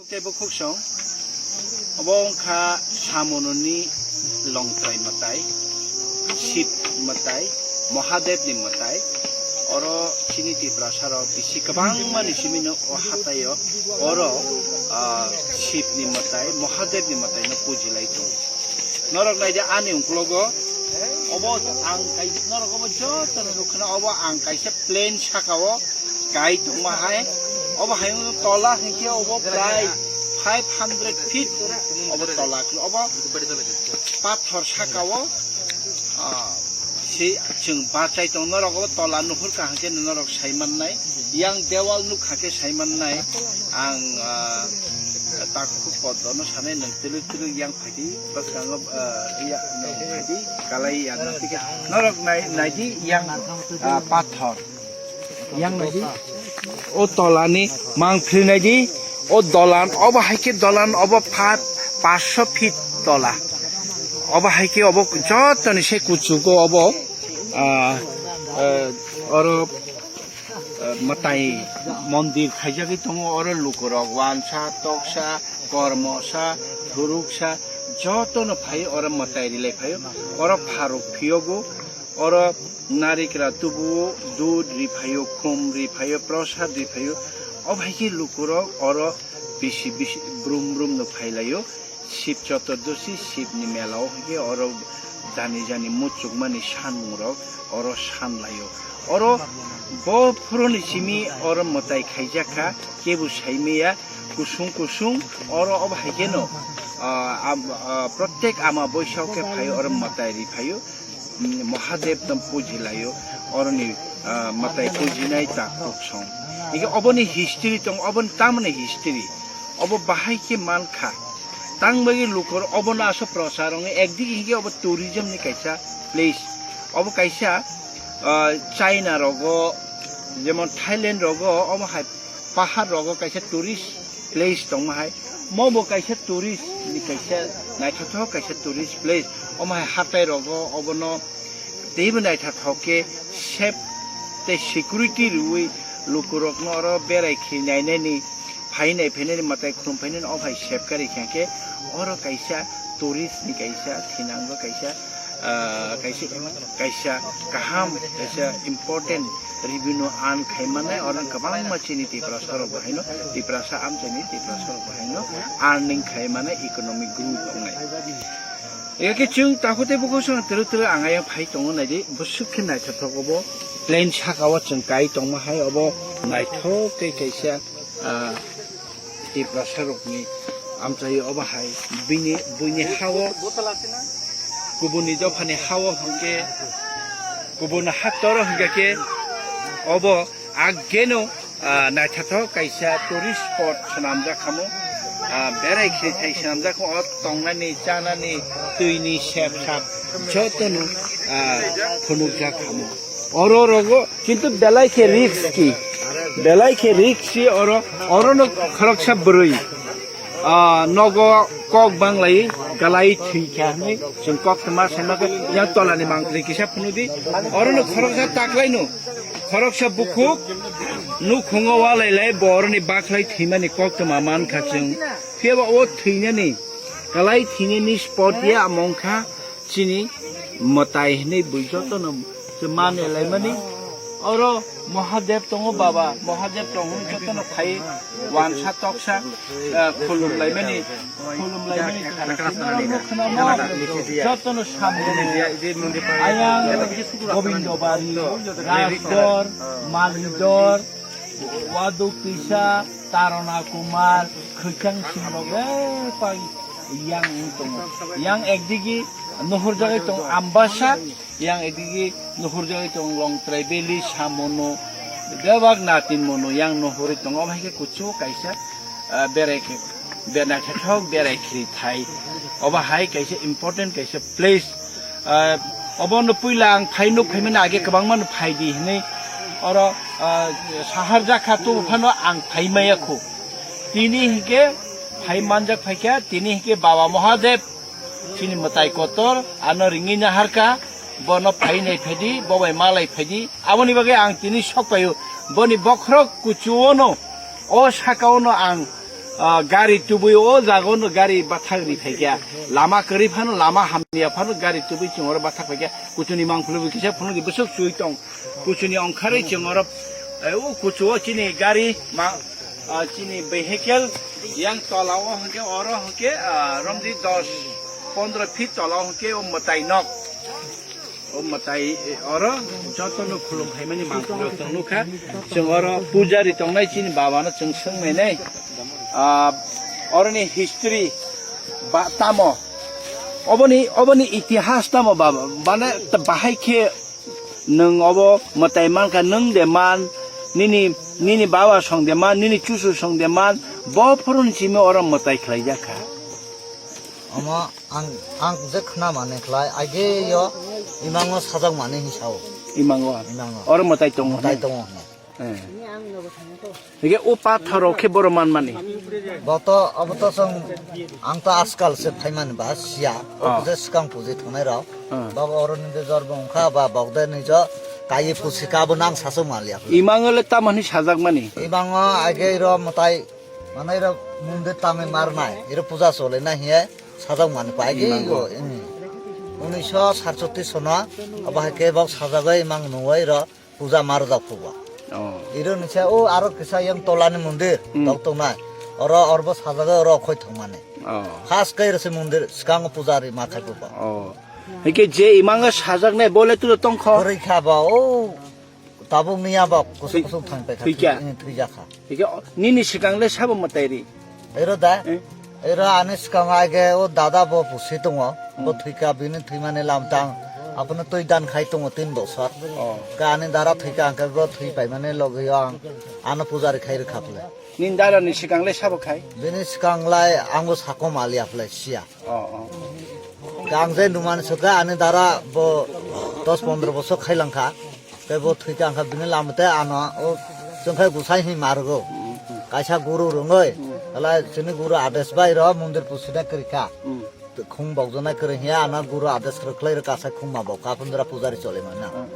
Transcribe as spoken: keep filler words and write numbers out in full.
Tei bukhuk song, obo wngkha Samononi longtrai mwtai, Shib mwtai, Mahadevni mwtai. Oro chini Tiprasa rok bisi kwbangma ni simi no o hatai o oro, ah, Shibni mwtai, Mahadevni mwtai no puji lai tongo. Norok nai di ani uklogo, obo ang kai, norok obo joto no nukha na, obo ang kaisa plain saka o kai tongma hai, obo hai wngkha tola hinkhe obo prai five hundred feet obo tola, obo pathor saka o, ah, se chwng bachai tong norok obo tola nuhur kaham khe norok sai mannai, yang dewal nuk hakhe sai mannai. Ang, ah, takhuk poddono sanai nwng twlwk twlwk yang phaidi bwskango, ah, ya, nwng phaidi kalai ya, norok nai, naidi yang, ah, pathor. Yang naidi, o tolani mang philnaidi, o dolan, obo hai khe dolan, obo pha-, paanch sho feet tola. Obo hai khe obo jotoni se kuchugo obo, ah, ah, oro, ah, mwtai mondir khaijagwi tongo, oro lukurok wansa, toksa, kormosa, thuruksa, jotono phai oro mwtai rilai phaio. Oro pharuk phiyogo, oro narikra tubuo, dud ri phaio, khum ri phaio, prosad ri phaio. O hai khe lukurok oro bisi bisi brum brum no phai laio. Shib Choturdoshi, Shibni mela o hai khe oro jani jani muchukmani sanmungrok oro san laio. Oro bo phuruni simi oro mwtai khaijak kha, kebo saimaya kusung kusung oro obo hai kheno, ah, am-, ah, protek ama boisa o khe phai oro mwtai ri phaio. Mm, Mahadev no puji laio, oroni, ah, mwtai pujinai takhuk song. Ike oboni history tong, oboni tamoni history. Obo bahai khe man kha. Tang bagwi lukor obono aswk prochar wngwi ekdigi hinkhe obo tourism ni kaisa place. Obo kaisa, ah, China rogo, jemon Thailand rogo, omo hai pahar rogo kaisa tourist place tongma hai. Mo bo kaisa tourist ni kaisa naithothok kaisa tourist place. Omo hai hatai rogo obono teibo naithothok khe safe tei security rwui lukurokno oro berai khe nainani, phainai phainani, mwtai khulum phainani, o hai safeguard khe khe oro kaisa tourist ni kaisa thinango kaisa, ah, kaisa, kaisa kaham, kaisa important revenue earn khai mannai, oro kwbangma chini Tiprasa rok bo haino, Tiprasa amchaini Tiprasa rok bo haino earning khai mannai, economic growth wngnai. Eke chwng takhuk tei bukhuk song twrwk twrwk ang ayang phai tongo naidi, bwswk khe naithothok obo plain saka o chwng kai tongma hai obo naithok tei kaisa, ah, Tiprasa rokni amchai obo hai bini, buini ha o kubuni dophani ha o hwnkhe kubun ha toro hwnkhe khe obo ageno ah, naithothok kaisa tourist spot swnamjak khamu. Ah, berai khe thai swnamjak khamu, o tongnani, chanani, twini sep sap jotono, ah, phunukjak khamu. Oro rogo kintu belai khe risk ki, belai khe risk si oro, orono khoroksa bwrwi. Ah, nogo kok banglai galai thwi kha hwnwi chwng koktwma saima khe yang tolani mangtwi kisa phunukdi. Orono khoroksa taklaino, khoroksa bukhuk nukhungo walai lai boroni bakhlai thwimani koktwma mankha chwng. Phiyaba o thwinani, galai thwinani spot ya among kha. Chini mwtai hinwi bui jotono se mane laimani. Oro Mahadev tongo baba, Mahadev tongo jotono khai wansa toksa, eh, khulum laimani, khulum laimani. Jotono samung ayang Gobindo Bari, Rajgor, Malidor, Waduk Tisa, Tarona Kumar, Khwchang Singrok, eh, pai yang wng tongo. Yang ekdigi nuhurjagwi tongo Ambasa, yang ekdigi nuhurjagwi tongo Longtrai Valley, Samono, bebak natin mono yang nuhurwi tongo. Omo hai khe kuchu kaisa, ah, berai khe, bena khe thok berai khiri thai. Obo hai kaisa important kaisa place. Ah, obono puila ang phai nuk phaimani age kwbangma no phai di hinwi oro, ah, sahar jakha to phano ang phai maya khu. Tini hinkhe phai manjak phaikha, tini hinkhe Baba Mahadev chini mwtai kotor ano ringwi naharkha, bono phai nai phaidi, bo bai malai phaidi. Aboni bagwi ang tini sok paio, boni bokhorok kuchuono, o sakaono ang Ah, gari tubui o jaga no gari bathak ri phaikya. Lama kwrwi phano, lama hamya phano gari tubui chwng oro bathak phaikya. Kuchuni mangkhulwi kisa phunukdi bwswk chwi tong. Kuchuni ongkharwi chwng oro, eh, o kuchu o chini gari ma, ah, chini vehicle yang tola o hwnkhe oro hwnkhe, ah, romdi dos pondro feet tola o hwnkhe o mwtai nok. O mwtai, eh, oro jotono khulum phaimani mangkhulwi chwng nukha. Chwng oro pujari tongnai chini babano chwng swngnainai. Ah, oroni history ba tamo? Oboni, oboni itihas tamo baba? Bana ta bahai khe nwng obo mwtai mankha, nwng de man, nini, nini baba song de man, nini chusu song de man, bo phuruni simi oro mwtai khlaijak kha. Omo ang, ang je khna mani khlai, age yo imango sajak mani hinwi sao. Imango. Imango. Oro mwtai tongo. Mwtai tongo hwnwi. Eh. Hige o patharo khe boro manmani. Boto, obo to chwng, ang to ajkal se phaimani ba siya. Ah. O je swkang puji thungnai rok. Ah. Babo oro ni je jor bo wngkha ba bok de nijo kaiye pusi ka bo nang sasok maliya. Imango le tamo hinwi sajak mani? Imango age iro mwtai, mane iro mondir tangwi marnai, iro puja chole na hiye sajak mani pa age Imango. Iro, hmm. Unisho satchottis sono, abo hai khe bok sajagwi imang nungwi iro puja marjak phuba. Oh. Iro nisa o aro kisa yang tolani mondir, hmm, tok tongnai. Oro orbo sajagwi oro okhoi thangmani. Oh. Khas kai rwse mondir, swkango pujari ma khai phuba. Oh. Hike je imango sajaknai bole tulo tongkho? Kwrwi kha ba, o tabuk niya ba, kusuk Thwi-, kusuk thang pai kha, thwikha? Thwi-, eh, thwijakha. Hike o, nini swkang le sabo mwtai ri? Ero da? Eh? Ero ani swkang age o dada bo pusi tongo, bo hmm, thwikha, bini thwimani lamtang, aphano twi dan khai tongo tin bosor. Oh. Ka ani dara thwikha, hwnkhe bo thwi paimani logio ang, ano pujari khai rwkha phle. Nini dara ni swkang le sabo khai? Bini swkang lai ang bo sako maliya phle siya. Oh, oh. Kang je numani sokha ani dara bo dos pondro bosor khailangkha. Tei bo thwikha angkha bini lama tei ano o chwngkhai gusai hi margo. Kaisa guru rwngwi, hala chini guru ades bai ro mondir pusina kwrwikha. Khung bokjona kwrwi hiya ano guru ades rwkhlai rwkha sai khung ma bokha phundra pujari choli mano.